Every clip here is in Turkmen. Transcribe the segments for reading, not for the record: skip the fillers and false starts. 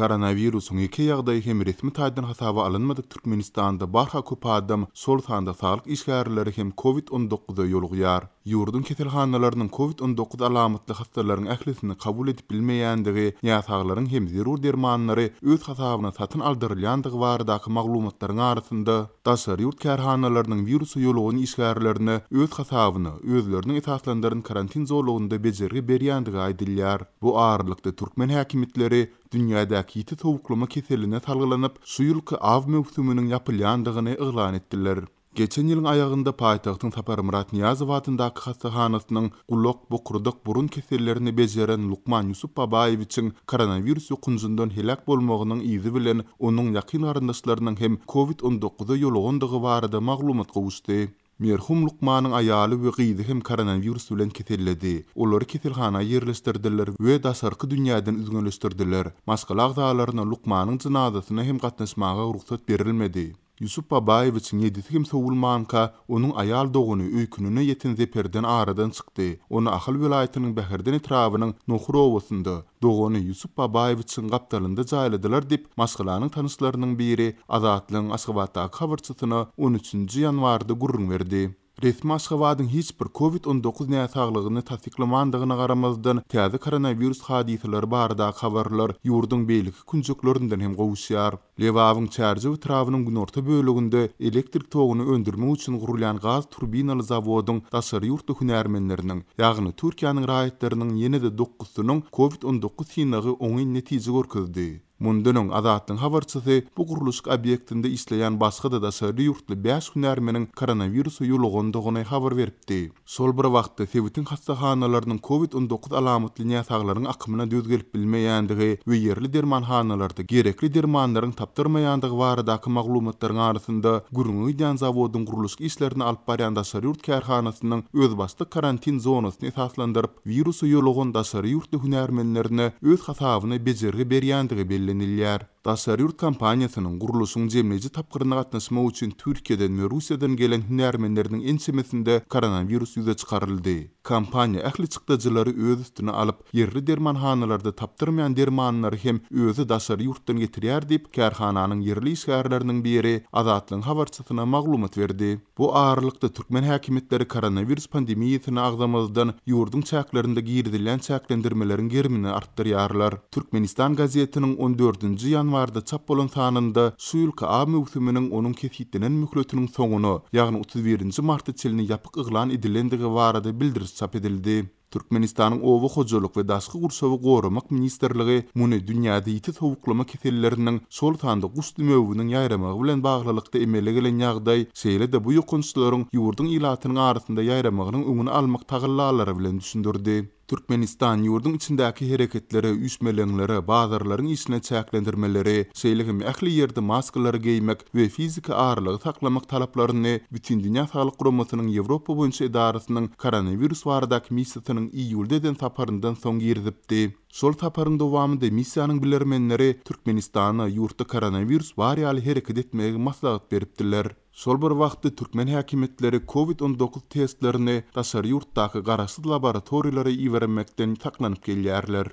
Koronawirusyň ýeke ýagdaýy hem resmi taýdan hasaba alynmadyk Türkmenistanda barha köp adam, şol sanda saglyk işgärleri hem Covid 19-a ýolugýar. Ýurduň keselhanalarynyň Covid 19 alamatly hassalaryň ählisini kabul edip bilmeýändigi, näsaglaryň hem zerur dermanlary öz hasabyna satyn aldyrylýandygy baradaky maglumatlaryň arasynda, daşary ýurt kärhanalarynyň wirusa ýolugan işgärlerine öz hasabyna, özleriniň esaslandyran karantin zolagynda bejergi berýändigi aýdylýar. Bu aralykda türkmen häkimiýetleri dünýädäki ýiti sowuklama keseline salgylanyp, şu ýylky aw möwsüminiň ýapylýandygyny yglan etdiler. Geçen ýylyň aýagynda paýtagtyň Saparmyrat Nyýazow adyndaky hassahanasynyň gulak, bokurdak, burun kesellerini bejeren lukman Ýusup Babaýewiçiň koronawirus ýokanjyndan heläk bolmagynyň yzy bilen onuň ýakyn garyndaşlarynyň hem Covid 19-a ýolugandygy barada maglumat gowuşdy. Merhum lukmanyň aýaly we gyzy hem koronawirus bilen keselledi. Olary keselhana ýerleşdirdiler we daşarky dünýäden üzňeleşdirdiler. Maşgala agzalaryna lukmanyň jynazasyna hem gatnaşmaga rugsat berilmedi. Ýusup Babaýewiçiň ýedisi hem sowulmanka, onuň aýal dogany öýkünine ýeten zeperden aradan çykdy. Ony Ahal welaýatynyň Bäherden etrabynyň Nohur obasynda, dogany Ýusup Babaýewiçiň gapdalynda jaýladylar diýip, maşgalanyň tanyşlarynyň biri Azatlygyň Aşgabatdaky habarçysyna on üçünji ýanwarda gürrüň berdi. Resmi Aşgabadyň hiç bir Covid 19 näsaglygyny tassyklamandygyna garamazdan, täze koronawirus hadysalary baradaky habarlar ýurduň beýleki künjeklerinden hem gowuşýar. Lebabyň Çärjew etrabynyň günorta böleginde elektrik toguny öndürmek üçin gurulýan gaz turbinaly zawodyň daşary ýurtly hünärmenleriniň, ýagny Türkiýäniň raýatlarynyň ýene-de dokuzsynyň Covid 19 synagy oňyn netije görkezdi. Mundan öň Azatlygyň habarçysy bu gurluşyk obýektinde işleýän başga-da daşary ýurtly bäş hünärmeniň koronawirusa ýolugandygyny habar beripdi. Şol bir wagtda, sebitiň hassahanalarynyň Covid 19 alamatly näsaglaryň akymyna döz gelip bilmeýändigi we ýerli dermanhanalarda gerekli dermanlaryň tapdyrmaýandygy baradaky maglumatlaryň arasynda, gürrüňi gidýän zawodyň gurluşyk işlerini alyp barýan daşary ýurt kärhanasynyň özbaşdak karantin zonasyny esaslandyryp, wirusa ýolugan daşary ýurtly hünärmenlerine öz hasabyna bejergi berýändigi bellenilýär. Daşary ýurt kompaniýasynyň gurluşygyň jemleýji tapgyryna gatnaşmak üçin Türkiýeden we Russiýadan gelen hünärmenleriniň ençemesinde koronawirus ýüze çykaryldy. Kompaniýa ähli çykdajylary öz üstüne alyp, ýerli dermanhanalarda tapdyrmaýan dermanlary hem özi daşary ýurtdan getirýär diýip, kärhananyň ýerli işgärleriniň biri Azatlygyň habarçysyna maglumat berdi. Bu aralykda, türkmen häkimiýetleri koronawirus pandemiýasyny agzamazdan, ýurduň çäklerinde girizilýän çäklendirmeleriň gerimini artdyrýarlar. Türkmenistan gazetiniň on dördünji ýanwarda çap bolan sanynda şu ýylky aw möwsüminiň onuň kesgitlenen möhletiniň soňuna, ýagny 31 nji marta çenli ýapyk yglan edilendigi barada bildiriş çap edildi. Türkmenistanyň Oba hojalyk we daşky gurşawy goramak ministrligi muny dünýäde ýiti sowuklama keselleriniň, şol sanda guş dümewiniň ýaýramagy bilen baglylykda emele gelen ýagdaý, şeýle-de bu ýokançlaryň ýurduň ilatynyň arasynda ýaýramagynyň öňüni almak tagallalary bilen düşündirdi. Türkmenistan ýurduň içindäki hereketlere, üýşmeleňlere, bazarlaryň işine çäklendirmeleri, şeýle hem ähli ýerde maskalary geýmek we fiziki aralygy saklamak talaplaryny Bütindünýä Saglyk Guramasynyň Ýewropa boýunça edarasynyň koronawirus baradaky missiýasynyň iýulda eden saparyndan soň girizipdi. Şol saparyň dowamynda missiýanyň bilermenleri Türkmenistana ýurtda koronawirus bar ýaly hereket etmegi maslahat beripdiler. Şol bir wagtda türkmen häkimiýetleri Covid 19 testlerini daşary ýurtdaky garaşsyz laboratoriýalara ibermekden saklanyp gelýärler.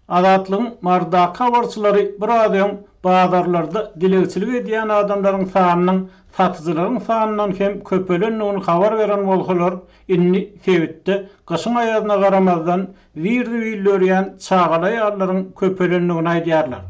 Azatlygyň Marydaky habarçylary biraz öň bazarlarda dilegçilik edýän adamlaryň sanynyň satyjylaryň sanyndan hem köpelendigini habar beren bolsalar, indi sebitde gyşyň aýazyna garamazdan zir-zibil dörýän çagaly aýallaryň köpelendigini aýdýarlar.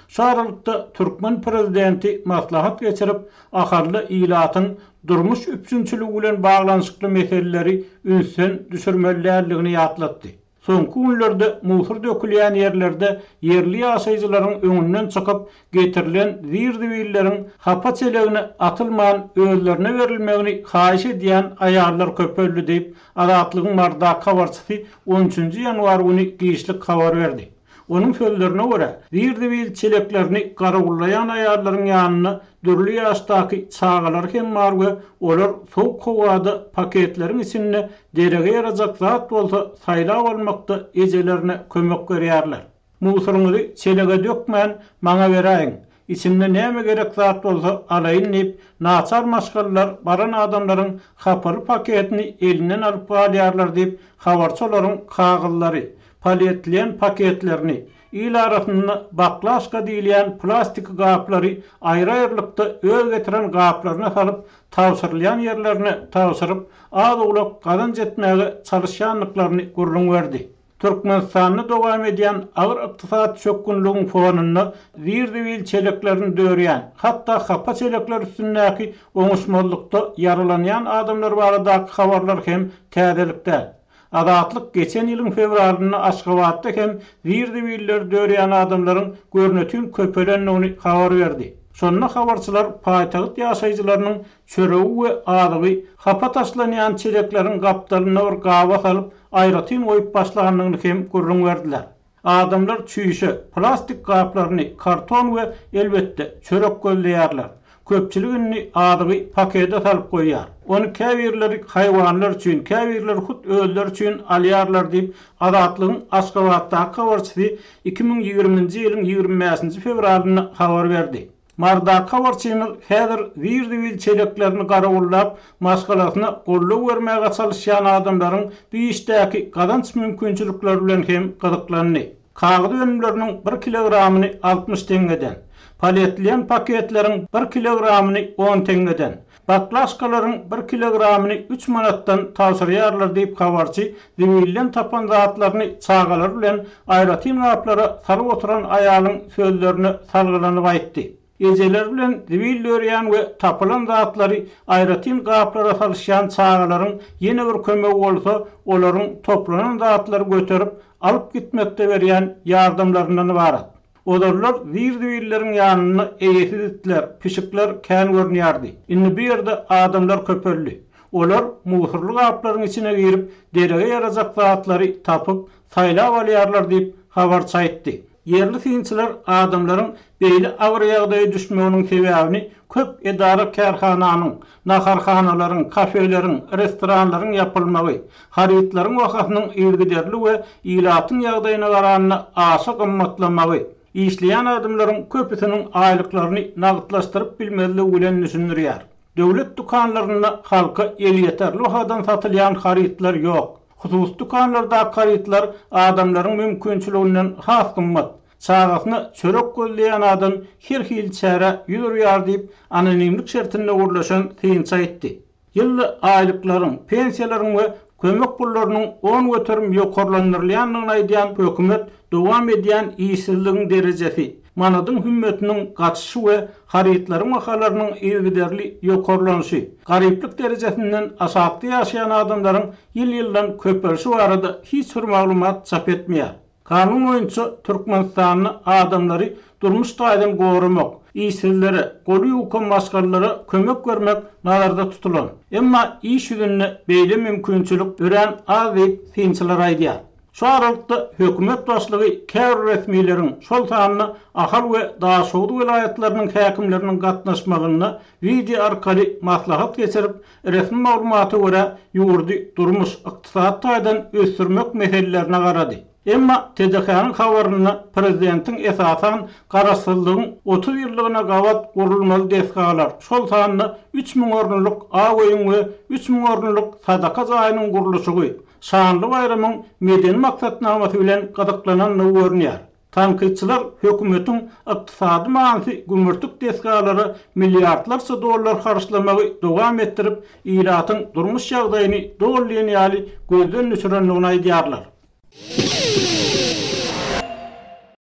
Şu aralykda türkmen prezidenti maslahat geçirip, Ahalda ilatyň durmuş üpjünçiligi bilen baglanyşykly meseleleri ünsden düşürmeli däldigini ýatlatdy. Soňky günlerde musur dökülýän ýerlerde ýerli ýaşaýjylaryň öňünden çykyp, getirilen zir-zibilleriň hapa çelegine atylman özlerine berilmegini haýyş edýän aýallar köpeldi diýip, Azatlygyň Marydaky habarçysy on üçünji ýanwar güni giçlik habar berdi. Onuň sözlerine görä, zir-zibil çeleklerini garawullaýan aýallaryň ýanynda dürli ýaşdaky çagalary hem bar we olar sowuk howada paketleriň içinde derege ýarajak zat bolsa saýlap almakda ejelerine kömek berýärler. Musuryňyzy çelege dökmän, maňa beräýiň. Içinde näme gerek zat bolsa alaýyn diýip, naçar maşgalalar baran adamlaryň hapaly paketini elinden alyp galýarlar diýip, habarçy olaryň kagyzlary, polietilen paketlerini, il arasynda baklaşka diýilýän plastik gaplary aýry-aýrylykda öz getiren gaplaryna salyp, tabşyrylýan ýerlerine tabşyryp, az-owlak gazanç etmäge çalyşýandyklaryny gürrüň berdi. Türkmenistanda dowam edýän agyr ykdysady çökgünligiň fonunda zir-zibil çeleklerini dörýän, hatda hapa çelekler üstündäki oňuşmazlykda ýaralanýan adamlar baradaky habarlar hem täzelik däl. Azatlyk geçen ýylyň fewralynda Aşgabatda hem zir-zibilleri dörýän adamlaryň görnetin köpelendigini habar berdi. Şonda habarçylar paýtagt ýaşaýjylarynyň çöregi we azygy hapa taşlanýan çelekleriň gapdalynda bir gaba salyp, aýratyn goýup başlandygyny hem gürrüň berdiler. Adamlar çüýşe, plastik gaplaryny, karton we, elbetde, çörek gözleýärler. Köpçülik indi azygy pakete salyp goýýar. Ony käbirleri haýwanlar üçin, käbirleri hut özleri üçin alýarlar diýip, Azatlygyň Aşgabatdaky habarçysy 2020-nji ýylyň 25-nji fewralynda habar berdi. Marydaky habarçymyz häzir zir-zibil çeleklerini garawullap, maşgalasyna goldaw bermäge çalyşýan adamlaryň bu işdäki gazanç mümkinçilikleri bilen hem gyzyklandy. Kagyz önümleriniň bir kilogramyny 60 teňňeden, polietilen paketleriň bir kilogramyny on teňňeden, baklaşkalaryň bir kilogramyny üç manatdan tabşyrýarlar diýip, habarçy zibilden tapan zatlaryny çagalary bilen aýratyn gaplara salyp oturan aýalyň sözlerine salgylanyp aýtdy. Ejeleri bilen zibil dörýän we tapylan zatlary aýratyn gaplara salyşýan çagalaryň ýene bir kömegi bolsa olaryň toplanan zatlary göterip alyp gitmekde berýän ýardamlaryndan ybarat. Ozallar zir-zibilleriň ýanynda eýesiz itler, pişikler kän görünýärdi. Indi bu ýerde adamlar köpeldi. Olar musurly gaplaryň içine girip, derege ýarajak zatlary tapyp, saýlap alýarlar diýip, habarçy aýtdy. Ýerli synçylar adamlaryň beýle agyr ýagdaýa düşmeginiň sebäbini köp edara-kärhananyň, naharhanalaryň, kafeleriň, restoranlaryň ýapylmagy, harytlaryň bahasynyň yzygiderli we ilatyň ýagdaýyna garanda aşa gymmatlamagy, işleýän adamlaryň köpüsiniň aýlyklaryny nagtlaşdyryp bilmezligi bilen düşündirýär. Döwlet dükanlarynda halka elýeterli bahadan satylýan harytlar ýok. Hususy dükanlardaky harytlar adamlaryň mümkinçiliginden has gymmat. Çagasyna çörek gözleýän adam her hili çärä ýüz urýar diýip, anonimlik şertinde gürleşen synçy aýtdy. Ýylda aýlyklaryň, pensiýalaryň we kömek pullarynyň 10% ýokarlandyrylýandygyny aýdýan hökümet dowam edýän işsizligiň derejesi, manadyň hümmetiniň gaçyşy we harytlaryň bahalarynyň yzygiderli ýokarlanyşy, garyplyk derejesinden aşakda ýaşaýan adamlaryň ýyl-ýyldan köpelişi barada hiç bir maglumat çap etmeýär. Kanun boýunça Türkmenistanda adamlary durmuş taýdan goramak, işsizlere, goly ýuka maşgalalara kömek bermek nazarda tutulan. Emma iş ýüzünde beýle mümkinçilik örän az diýip, synçylar aýdýar. Şu aralykda, hökümet başlygy käbir resmileriň, şol sanda Ahal we Daşoguz welaýatlarynyň häkimleriniň gatnaşmagynda wideo arkaly maslahat geçirip, resmi maglumata görä, ýurdy durmuş, ykdysady taýdan ösdürmek meselelerine garady. Emma TDH-nyň habarynda prezidentiň esasan garaşsyzlygyň 30 ýyllygyna gabat gurulmaly desgalar, şol sanda 3000 orunlyk Ak öýüň we 3000 orunlyk Sadaka jaýynyň gurluşygy, şanly baýramyň medeni maksatnamasy bilen gyzyklanandygy görünýär. Tankytçylar hökümetiň ykdysady manysy gümürtik desgalara milliardlarça dollar harçlamagy dowam etdirip, ilatyň durmuş ýagdaýyny doly diýen ýaly gözden düşürendigini aýdýarlar.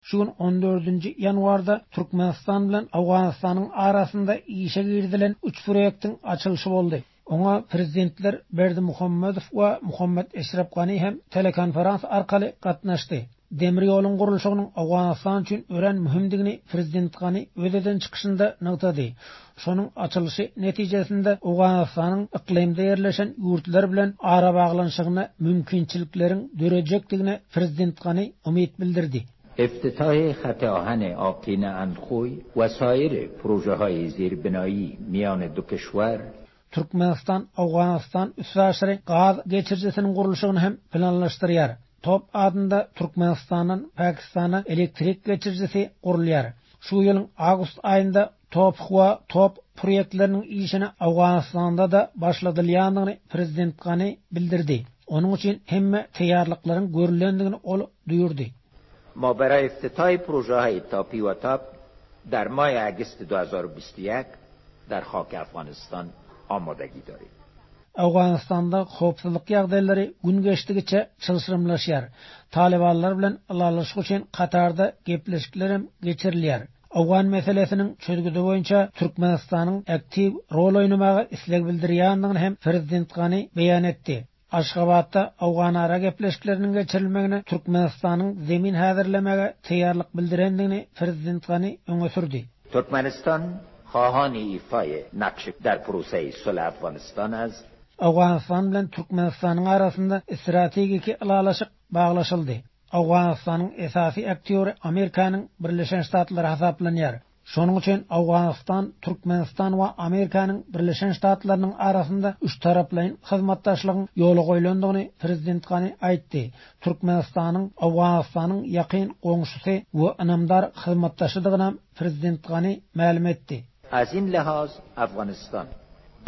Şu gün on dördünji ýanwarda Türkmenistan bilen Owganystanyň arasynda işe girizilen üç proýektiň açylyşy boldy. Oňa prezidentler Berdimuhamedow we Muhammet Eşrep Gani hem telekonferans arkaly gatnaşdy. Demir ýoluň gurluşygynyň Owganystan üçin örän möhümdigini prezident Gani öz eden çykyşynda nygtady. Şonuň açylyşy netijesinde Owganystanyň yklymda ýerleşen ýurtlar bilen arabaglanyşygyna mümkinçilikleriň dörejekdigine prezident Gani umyt bildirdi. افتتاح خط آهن آقینه اندخوی و سایر پروژه های زیربنایی میان دو کشور Türkmenistan Owganystan üstaşyry gaz geçirijisiniň gurluşygyny hem planlaşdyrýar. Top adynda Türkmenistandan Pakistana elektrik geçirijisi gurulýar. Şu ýylyň awgust aýynda Top Hwa Top proýektleriniň işine Owganystanda-da başladylýandygyny prezident Gani bildirdi. Onuň üçin hemme taýýarlyklaryň görülendigini ol duýurdy. ما برای افتتاح پروژه های تاپی و تاپ در ماه اگست 2021 در خاک افغانستان آمادگی داریم. Owganystanda howpsuzlyk ýagdaýlary gün geçdigiçe çylşyrymlaşýar. Talybanlar bilen ylalaşyk üçin Katarda gepleşiklerem geçirilýär. Owgan meselesiniň çözgüdi boýunça Türkmenistanyň aktiw rol oýnamaga isleg bildirýändigini hem Prezident Gani beýan etdi. Aşgabatda owganara gepleşikleriniň geçirilmegine Türkmenistanyň zemin häzirlemäge taýýarlyk bildirendigini Prezident Gani öňe sürdi. Türkmenistan خواهان ایفای نقش در پروسه صلح افغانستان است. Owganystan bilen Türkmenistanyň arasynda strategiki ylalaşyk baglaşyldy. Owganystanyň esasy aktýory Amerikanyň Birleşen Ştatlary hasaplanýar. Şonuň üçin Owganystan, Türkmenistan we Amerikanyň Birleşen Ştatlarynyň arasynda üçtaraplaýyn hyzmatdaşlygyň ýola goýlandygyny Prezident Gani aýtdy. Türkmenistanyň Owganystanyň ýakyn goňşusy we ynamdar hyzmatdaşydygynam Prezident Gani mälim etdi. از این لحاظ افغانستان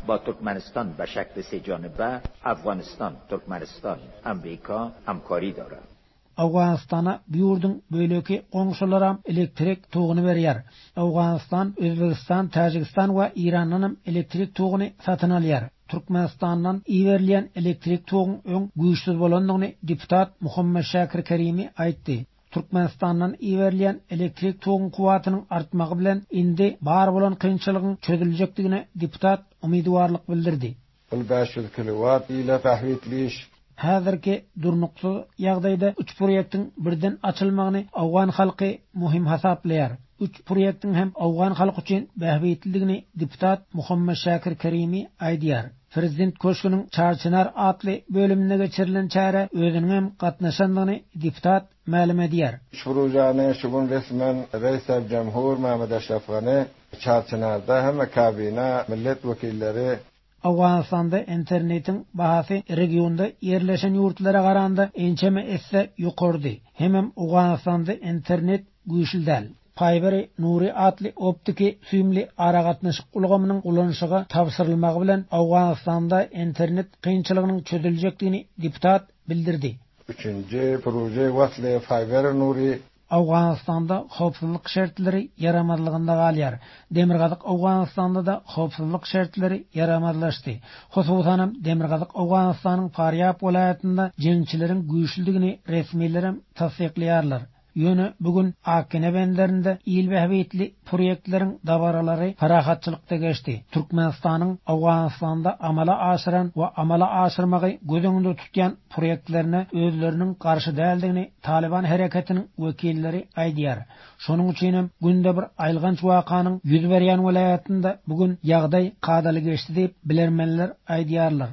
با ترکمنستان به شکل سه جانبه افغانستان، ترکمنستان، امریکا همکاری دارد. Owganystana bu ýurduň beýleki goňşularam elektrik toguny berýär. Owganystan Özbegistan, Täjigistan we Eýrandanam elektrik toguny satyn alýar. Türkmenistandan iberilýän elektrik toguň öň güýçsüz bolandygyny deputat Muhammet Şakir Kerimi aýtdy. Türkmenistandan iberilýän elektrik toguň kuwwatynyň artmagy bilen indi bar bolan kynçylygyň çözüljekdigine deputat umydywarlyk bildirdi. Ol 500 kilowat ile bähbitli iş. Häzirki durnuksyz ýagdaýda üç proýektiň birden açylmagyny owgan halky möhüm hasaplaýar. Üç proýektiň hem owgan halky üçin bähbitlidigini deputat Muhammet Şakir Kerimi aýdýar. Prezident köşgüniň Çarçynar atly bölüminde geçirilen çärä özüniňem gatnaşandygyny deputat mälim edýär. Şu prujany şu gün resmen Reýsel Jemhur Mehmet Eşref Gani Çarçynarda hemme kabina millet wekilleri Owganystanda internetiň bahasy regionda ýerleşen ýurtlara garanda ençeme esse ýokarydy. Hemem Owganystanda internet güýçli däl. Fiber Nury atly optiki süýümli aragatnaşyk ulgamynyň ulanyşyga tabşyrylmagy bilen Owganystanda internet kynçylygynyň çözüljekdigini deputat bildirdi. Üçünji pruje wasly Fiber Nury Owganystanda howpsuzlyk şertleri ýaramazlygynda galýar. Demirgazyk Owganystanda-da howpsuzlyk şertleri ýaramazlaşdy. Hususanam, Demirgazyk Owganystanyň Farýab welaýatynda jeňçileriň güýçlüdigini resmilerem tassyklaýarlar. Ýöne bu gün Akgene benderinde il bähbitli proýektleriň dabaralary parahatçylykda geçdi. Türkmenistanyň Owganystanda amala aşyran we amala aşyrmagy göz öňünde tutýan proýektlerine özleriniň garşy däldigini Talyban hereketiniň wekilleri aýdýar. Şonuň üçinem günde bir aýylganç wakanyň ýüz berýän welaýatynda bu gün ýagdaý kadaly geçdi diýip, bilermenler aýdýarlar.